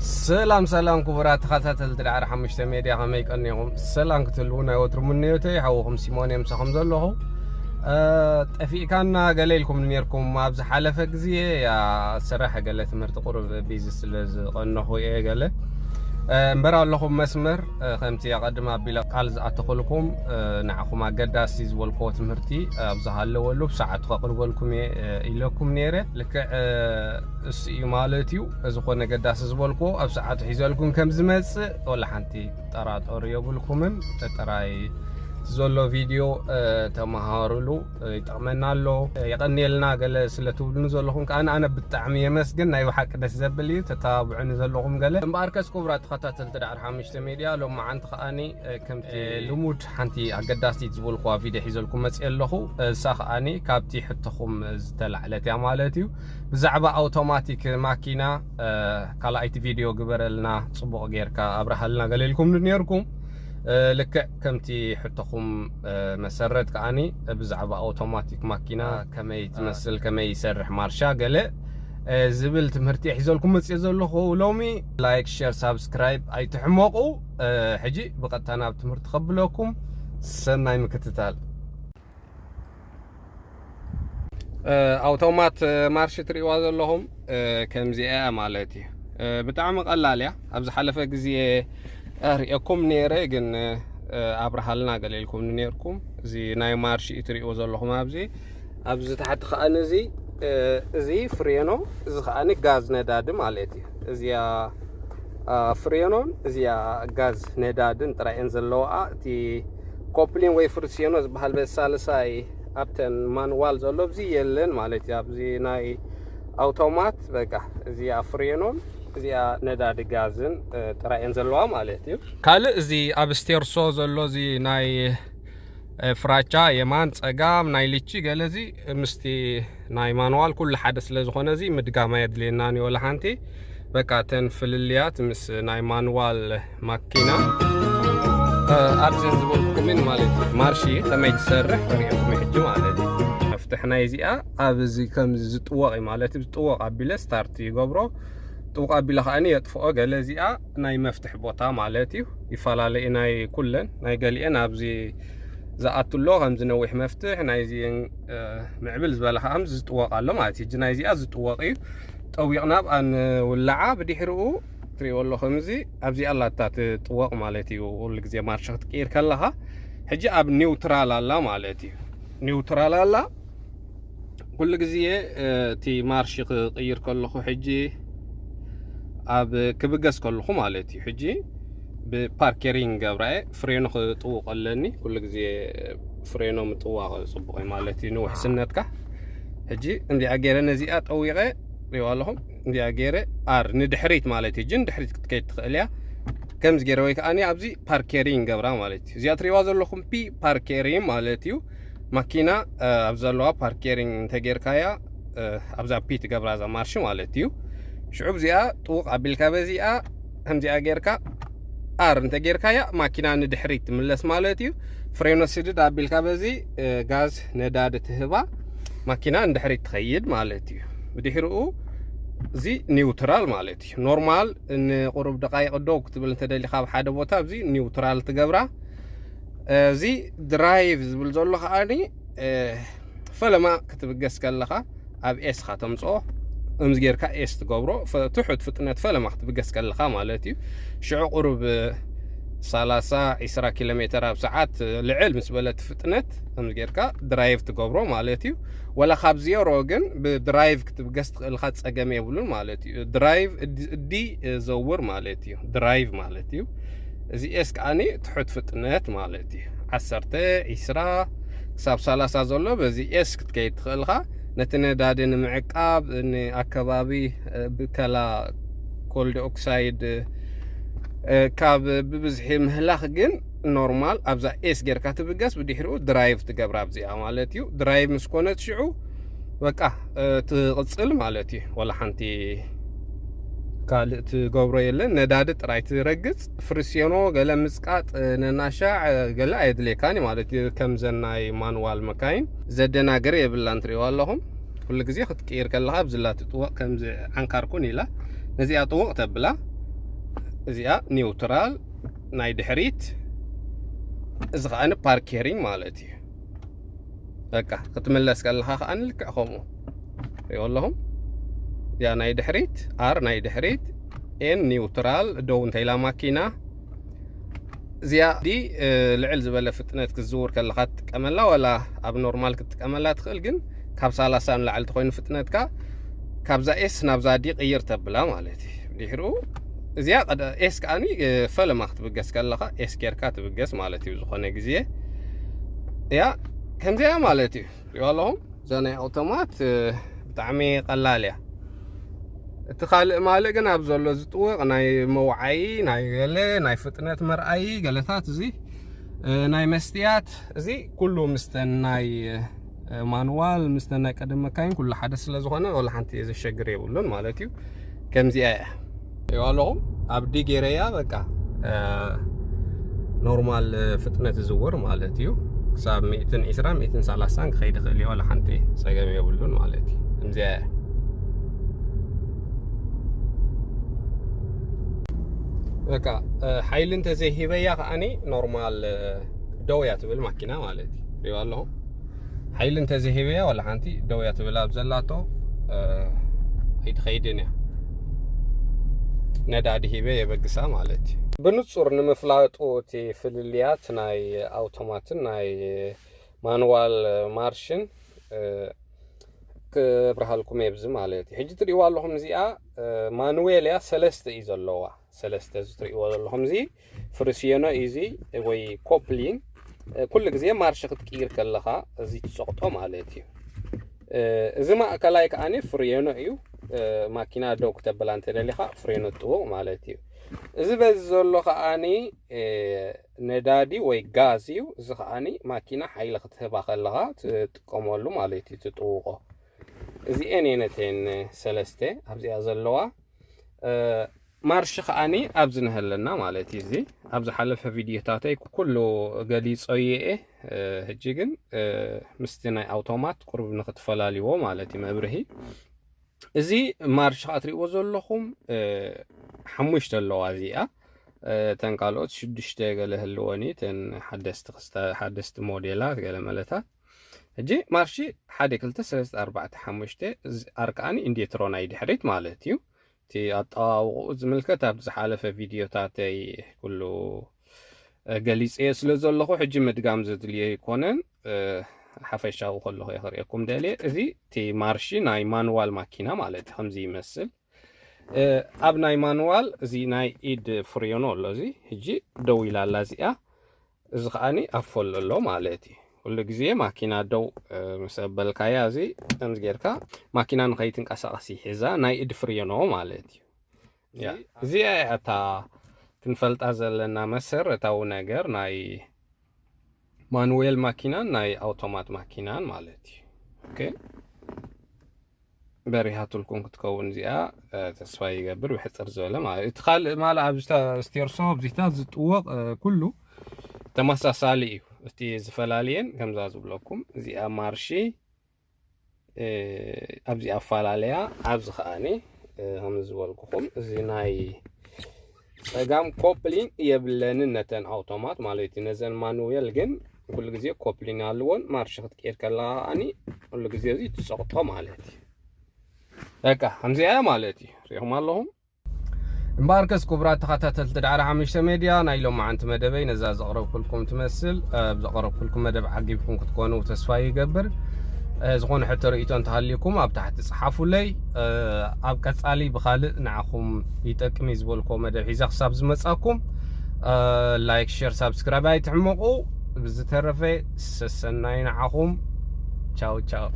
ሰላም ሰላም ክቡራት ተኸታተልቲ ዳዕሮ ሓሙሽተ ሜድያ፣ ከመይ ቀኒኹም? ሰላም ክትህልዉ ናይ ወትሩ ምንዮተይ። ሓውኹም ሲሞን እየ ምሳኹም ዘለኹ። እ፣ ጠፊእካና ገለ ኢልኩም ነይርኩም ኣብ ዝሓለፈ ግዜ። ያ፣ ስራሕ ገለ ትምህርቲ ቁሩብ ቢዚ ስለ ዝቐነኹ እየ ገለ። እ፣ እምበር ኣለኹም መስመር። እ፣ ከምቲ ኣቐድም ኣቢለ ቃል ዝኣተኹልኩም፣ እ፣ ንዓኹም ኣገዳሲ ዝበልክዎ ትምህርቲ ኣብ ዝሃለወሉ ብሰዓቱ ከቕርበልኩም እየ፣ እ፣ ኢለኩም ነይረ። ልክዕ፣ እ፣ እሱ እዩ ማለት እዩ። ዝኾነ ኣገዳሲ ዝበልክዎ ኣብ ሰዓቱ ሒዘልኩም ከም ዝመጽእ ወላ ሓንቲ ጠራጠሩ የብልኩምን። ጥራይ ዘሎ ቪድዮ፣ እ፣ ተመሃሩሉ፣ እ፣ ይጠቕመና ኣሎ። እ፣ የቐንየልና ገለ ስለ ትብሉኒ ዘለኹም ከኣ ኣነ ብጣዕሚ የመስግን። ናይ ብሓቂ ደስ ዘብል እዩ። ተተባብዑኒ ዘለኹም ገለ። እምበኣርከስ ክቡራት ተኸታተልቲ ዳዕሮ ሓሙሽተ ሜድያ፣ ሎማዓንቲ ከኣኒ፣ እ፣ ከምቲ፣ እ፣ ልሙድ ሓንቲ ኣገዳሲት ዝበልኩዋ ቪድዮ ሒዘልኩም መጽእ ኣለኹ። እሳ ከኣኒ ካብቲ ሕቶኹም ዝተላዕለት እያ ማለት እዩ። ብዛዕባ ኣውቶማቲክ ማኪና፣ እ፣ ካልኣይቲ ቪድዮ ግበረልና፣ ጽቡቕ ጌርካ ኣብርሃልና ገለ ኢልኩም ነይርኩም። እ፣ ልክዕ ከምቲ ሕቶኹም፣ እ፣ መሰረት ከኣኒ ብዛዕባ ኣውቶማቲክ ማኪና ከመይ ትመስል፣ ከመይ ይሰርሕ ማርሻ ገለ፣ እ፣ ዝብል ትምህርቲ ሒዘልኩም መጽእ ዘለኹ ሎሚ። ላይክ፣ ሸር፣ ሳብስክራይብ ኣይትሕመቑ። እ፣ ሕጂ ብቐጥታ ናብ ትምህርቲ ከብለኩም። ሰናይ ምክትታል። እ፣ ኣውቶማት፣ እ፣ ማርሽ ትርእይዋ ዘለኹም፣ እ፣ ከምዚኣ እያ ማለት እዩ። እ፣ ብጣዕሚ ቀላል እያ። ኣብ ዝሓለፈ ግዜ ኣርእየኩም ነይረ፣ ግን፣ እ፣ ኣብርሃልና ገለ ኢልኩም ነይርኩም። እዚ ናይ ማርሽ እዩ ትርእይዎ ዘለኹም ኣብዚ። ኣብዚ ታሕቲ ከኣ እዚ፣ እ፣ እዚ ፍሬኖ፣ እዚ ከኣ ጋዝ ነዳዲ ማለት እዩ። እዚኣ፣ እ፣ ፍሬኖን እዚኣ ጋዝ ነዳድን ጥራይ እየን ዘለዋ። እቲ ኮፕሊን ወይ ፍርሲዮኖ ዝበሃል በዚ ሳልሳይ ኣብተን ማንዋል ዘሎ ኣብዚ የለን ማለት እዩ። ኣብዚ ናይ ኣውቶማት በቃ እዚኣ ፍሬኖን እዚኣ ነዳዲ ጋዝን፣ እ፣ ጥራይ እየን ዘለዋ ማለት እዩ። ካልእ እዚ ኣብ ስቴርሶ ዘሎ እዚ ናይ፣ እ፣ ፍራቻ የማን ጸጋም ናይ ልቺ ገለ እዚ ምስቲ ናይ ማንዋል ኩሉ ሓደ ስለ ዝኾነ እዚ ምድጋም ኣየድልየናን እዩ ወላ ሓንቲ። በቃ እተን ፍልልያት ምስ ናይ ማንዋል ማኪና፣ እ፣ ኣብዘን ዝበልኩምን ማለት እዩ። ማርሺ ከመይ ትሰርሕ ተሪእኩም ሕጂ ማለት እዩ። መፍትሕ ናይ እዚኣ ኣብ እዚ ከም ዝጥወቕ እዩ ማለት እዩ። ዝጥወቕ ኣቢለ ስታርት ይገብሮ። ጥውቕ ኣቢለ ከኣኒ የጥፍኦ። ገለ እዚኣ ናይ መፍትሕ ቦታ ማለት እዩ። ይፈላለ እዩ ናይ ኩለን። ናይ ገሊአን ኣብዚ ዝኣቱ ኣሎ፣ ከምዚ ነዊሕ መፍትሕ፣ ናይ እዚአን፣ እ፣ ምዕብል ዝበለ ከኣ ከምዚ ዝጥወቕ ኣሎ ማለት እዩ። ሕጂ ናይ እዚኣ ዝጥወቕ እዩ። ጠዊቕና ኣብኣ ንውልዓ፣ ብድሕሪኡ ትርእይዎ ኣለኹም፣ እዚ ኣብዚኣ ኣላታ ትጥወቕ ማለት እዩ። ኩሉ ግዜ ማርሽ ክትቅይር ከለኻ፣ ሕጂ ኣብ ኒውትራል ኣላ ማለት እዩ። ኒውትራል ኣላ። ኩሉ ግዜ፣ እ፣ እቲ ማርሽ ክቕይር ከለኹ፣ ሕጂ ኣብ ክብገስ ከለኹ ማለት እዩ። ሕጂ ብፓርከሪንግ ገብራ እየ፣ ፍሬኖ ክጥውቕ ኣለኒ። ኩሉ ግዜ ፍሬኖ ምጥዋቕ ጽቡቕ እዩ ማለት እዩ ንውሕስነትካ። ሕጂ እንዲኣ ገይረ ነዚኣ ጠዊቐ፣ ሪዋ ኣለኹም፣ እንዲኣ ገይረ ኣር ንድሕሪት ማለት እዩ። ሕጂ ንድሕሪት ክትከይድ ትኽእል እያ። ከምዚ ገይረ ወይ ከኣኒ ኣብዚ ፓርከሪንግ ገብራ ማለት እዩ። እዚኣ ትሪእዋ ዘለኹም ፒ ፓርከሪንግ ማለት እዩ። ማኪና፣ እ፣ ኣብ ዘለዋ ፓርከሪንግ እንተጌርካያ፣ እ፣ ኣብዛ ፒ ትገብራ እዛ ማርሽ ማለት እዩ። ሽዑ እዚኣ ጥውቕ ኣቢልካ በዚኣ ከምዚኣ ጌርካ ኣር እንተጌርካያ ማኪና ንድሕሪት ትምለስ ማለት እዩ። ፍሬኖ ስድድ ኣቢልካ በዚ፣ እ፣ ጋዝ ነዳዲ ትህባ፣ ማኪና ንድሕሪት ትኸይድ ማለት እዩ። ብድሕሪኡ እዚ ኒውትራል ማለት እዩ። ኖርማል ንቁሩብ ደቃይቕ ደው ክትብል እንተደሊኻ ኣብ ሓደ ቦታ ኣብዚ ኒውትራል ትገብራ። እዚ ድራይቭ ዝብል ዘሎ ከኣኒ፣ እ፣ ፈለማ ክትብገስ ከለኻ ኣብ ኤስ ኻ ተምጽኦ፣ እምዚ ጌርካ ኤስ ትገብሮ፣ ፈ-፣ ትሑት ፍጥነት ፈለማ ክትብገስ ከለኻ ማለት እዩ። ሽዑ ቁሩብ፣ እ፣ ሰላሳ፣ ዕስራ ኪሎ ሜተር ኣብ ሰዓት፣ እ፣ ልዕል ምስ በለት ፍጥነት እምዚ ጌርካ ድራይቭ ትገብሮ ማለት እዩ። ወላ ካብ ዜሮ ግን ብድራይቭ ክትብገስ ትኽእልካ ጸገም የብሉን ማለት እዩ። ድራይቭ እዲ፣ እዲ፣ እ፣ ዘውር ማለት እዩ። ድራይቭ ማለት እዩ። እዚ ኤስ ከኣኒ ትሑት ፍጥነት ማለት እዩ። ዓሰርተ፣ ዕስራ ክሳብ ሰላሳ ዘሎ በዚ ኤስ ክትከይድ ትኽእልካ። ነቲ ነዳዲ ንምዕቃብ፣ ንኣከባቢ፣ እ፣ ብከላ ኮል ዳይኦክሳይድ፣ እ፣ ካብ ብብዝሒ ምህላኽ ግን ኖርማል ኣብዛ ኤስ ጌርካ ትብገስ፣ ብድሕሪኡ ድራይቭ ትገብራ ኣብዚኣ ማለት እዩ። ድራይቭ ምስ ኮነት ሽዑ በቃ፣ እ፣ ትቕጽል ማለት እዩ። ወላ ሓንቲ ካልእ ትገብሮ የለን። ነዳዲ ጥራይ ትረግጽ። ፍርሲዮኖ ገለ ምጽቃጥ፣ እ፣ ነናሻዕ፣ እ፣ ገለ ኣየድልየካን እዩ ማለት እዩ። ከምዘን ናይ ማንዋል መካይን ዘደናግር የብላን። ትሪእዋ ኣለኹም። ኩሉ ግዜ ክትቅይር ከለኻ ኣብዚ ላ ትጥወቕ፣ ከምዚ ዓንካር ኩን ኢላ ነዚኣ ጥውቕ ተብላ። እዚኣ ኒውትራል ናይ ድሕሪት፣ እዚ ከዓኒ ፓርክ ሄሪንግ ማለት እዩ። በቃ ክትምለስ ከለኻ ከዓኒ ልክዕ ከምኡ ሪኦ ኣለኹም። እዚኣ ናይ ድሕሪት፣ ኣር ናይ ድሕሪት፣ ኤን ኒውትራል፣ ደው እንተኢላ ማኪና። እዚኣ ዲ ልዕል ዝበለ ፍጥነት ክትዝውር ከለኻ ትጥቀመላ፣ ወላ ኣብ ኖርማል ክትጥቀመላ ትኽእል። ግን ካብ ሰላሳ ንላዕሊ ተኮይኑ ፍጥነትካ፣ ካብዛ ኤስ ናብዛ ዲ ቅይር ተብላ ማለት እዩ። ድሕሩ እዚኣ ቀደ-፣ ኤስ ከዓኒ ፈለማ ክትብገስ ከለኻ ኤስ ጌርካ ትብገስ ማለት እዩ። ዝኾነ ግዜ እያ ከምዚኣ ማለት እዩ። ሪኦ ኣለኹም። እዛ ናይ ኣውቶማት ብጣዕሚ ቀላል እያ። እቲ ካልእ ማልእ ግን ኣብ ዘሎ ዝጥወቕ ናይ መውዓዪ፣ ናይ ገለ ናይ ፍጥነት መርኣዪ ገለታት፣ እዚ ናይ መስትያት፣ እዚ ኩሉ ምስተን ናይ ማንዋል፣ ምስተን ናይ ቀደም መካይን ኩሉ ሓደ ስለ ዝኾነ፣ ወላ ሓንቲ ዘሸግር የብሉን ማለት እዩ። ከምዚኣ እያ። ሪኦ ኣለኹም። ኣብ ዲ ጌረያ በቃ ኖርማል ፍጥነት ዝዝውር ማለት እዩ። ክሳብ ሚእትን ዕስራን ሚእትን ሰላሳን ክኸይድ ይኽእል እዩ፣ ወላ ሓንቲ ጸገም የብሉን ማለት እዩ። ከምዚኣ እያ። በቃ ሓይሊ እንተዘይሂበያ ከዓኒ ኖርማል ደው እያ ትብል ማኪና ማለት እዩ። ሪኦ ኣለኹም። ሓይሊ እንተዘይሂበያ ወላ ሓንቲ ደው እያ ትብል። ኣብ ዘላቶ ኣይትኸይድን እያ። ነዳዲ ሂበ የበግሳ ማለት እዩ። ብንጹር ንምፍላጡ እቲ ፍልልያት ናይ ኣውቶማትን ናይ ማንዋል ማርሽን ክብርሃልኩም እየ ብዚ ማለት እዩ። ሕጂ ትሪእዋ ኣለኹም፣ እዚኣ ማኑዌል እያ፣ ሰለስተ እዩ ዘለዋ። ሰለስተ እዚ ትሪእዎ ዘለኹም እዚ ፍሪሲዮኖ እዩ፣ እዚ ወይ ኮፕሊን ኩሉ ግዜ ማርሽ ክትቅይር ከለኻ እዚ ትጸቕጦ ማለት እዩ። እዚ ማእከላይ ከዓኒ ፍሪዮኖ እዩ። ማኪና ደው ክተብላ እንተደሊኻ ፍሬኖ ትጥውቕ ማለት እዩ። እዚ በዚ ዘሎ ከዓኒ ነዳዲ ወይ ጋዝ እዩ። እዚ ከዓኒ ማኪና ሓይሊ ክትህባ ከለኻ ትጥቀመሉ ማለት እዩ፣ ትጥውቖ። እዚኤን እየን እተን ሰለስተ ኣብዚኣ ዘለዋ። ማርሽ ከዓኒ ኣብዚ ንህለና ማለት እዩ። እዚ ኣብ ዝሓለፈ ቪድዮታተይ ኩሉ ገሊጸዮ እየ። ሕጂ ግን ምስቲ ናይ ኣውቶማት ቁሩብ ንክትፈላልይዎ ማለት እዩ መብርሂ። እዚ ማርሽ ከዓ ትሪእዎ ዘለኹም ሓሙሽተ ኣለዋ እዚኣ። እተን ካልኦት ሽዱሽተ ገለ ህልወኒ፣ እተን ሓደስቲ ክስተ-፣ ሓደስቲ ሞዴላት ገለ መለታት። ሕጂ ማርሺ ሓደ፣ ክልተ፣ ሰለስተ፣ ኣርባዕተ፣ ሓሙሽተ፣ እዚ ኣር ከዓኒ ኢንዴትሮ ናይ ድሕሪት ማለት እዩ። እቲ ኣጠዋውቕኡ ዝምልከት ኣብ ዝሓለፈ ቪድዮታተይ ኩሉ ገሊጸዮ ስለ ዘለኹ ሕጂ ምድጋም ዘድልዮ ኣይኮነን። ሓፈሻዊ ከለኹ እየ ክርእየኩም ደልየ። እዚ እቲ ማርሺ ናይ ማኑዋል ማኪና ማለት እዩ። ከምዚ ይመስል። ኣብ ናይ ማኑዋል እዚ ናይ ኢድ ፍሪዮኖ ኣሎ። እዚ ሕጂ ደው ኢላ ኣላ እዚኣ። እዚ ከዓኒ ኣብ ፎሎ ኣሎ ማለት እዩ። ኩሉ ግዜ ማኪና ደው ምስ ኣበልካያ፣ እዚ ከምዚ ጌርካ ማኪና ንኸይትንቀሳቐስ ይሕዛ፣ ናይ ኢድ ፍሪዮኖ ማለት እዩ። እዚኣ እያ እታ ክንፈልጣ ዘለና መሰረታዊ ነገር ናይ ማኑዌል ማኪናን ናይ ኣውቶማት ማኪናን ማለት እዩ። ኦኬ፣ በሪሃትልኩም ክትከውን እዚኣ ተስፋ ይገብር። ብሕፅር ዝበለ ማለት እቲ ካልእ ማለ ኣብ ስቴርሶ ኣብዚታት ዝጥወቕ ኩሉ ተመሳሳሊ እዩ። እቲ ዝፈላልየን ከምዛ ዝብለኩም እዚኣ ማርሺ ኣብዚ ኣፈላለያ። ኣብዚ ከዓኒ ከም ዝበልኩኹም እዚ ናይ ጸጋም ኮፕሊን የብለንን ነተን ኣውቶማት ማለት እዩ። ነዘን ማኑዌል ግን ኩሉ ግዜ ኮፕሊን ኣለዎን። ማርሽ ክትቀይር ከለኻ ከዓኒ ኩሉ ግዜ እዚ ትጸቕጦ ማለት እዩ። በቃ ከምዚኣ ማለት እዩ። ሪኢኹም ኣለኹም። እምበኣርከስ ክቡራት ተኸታተልቲ ዳዕሮ ሓሙሽተ ሜድያ፣ ናይ ሎማዓንቲ መደበይ ነዛ ዘቕረብኩልኩም ትመስል። ኣብ ዘቕረብኩልኩም መደብ ዓጊብኩም ክትኮኑ ተስፋ ይገብር። ዝኾነ ሕቶ ርእይቶ እንተሃልዩኩም ኣብ ታሕቲ ጸሓፉለይ። ኣብ ቀጻሊ ብኻልእ ንዓኹም ይጠቅም እዩ ዝበልክዎ መደብ ሒዘ ክሳብ ዝመጻኩም፣ ላይክ፣ ሸር፣ ሳብስክራይብ ኣይትሕመቑ። ብዝተረፈ ሰሰናዩ ንዓኹም። ቻው ቻው።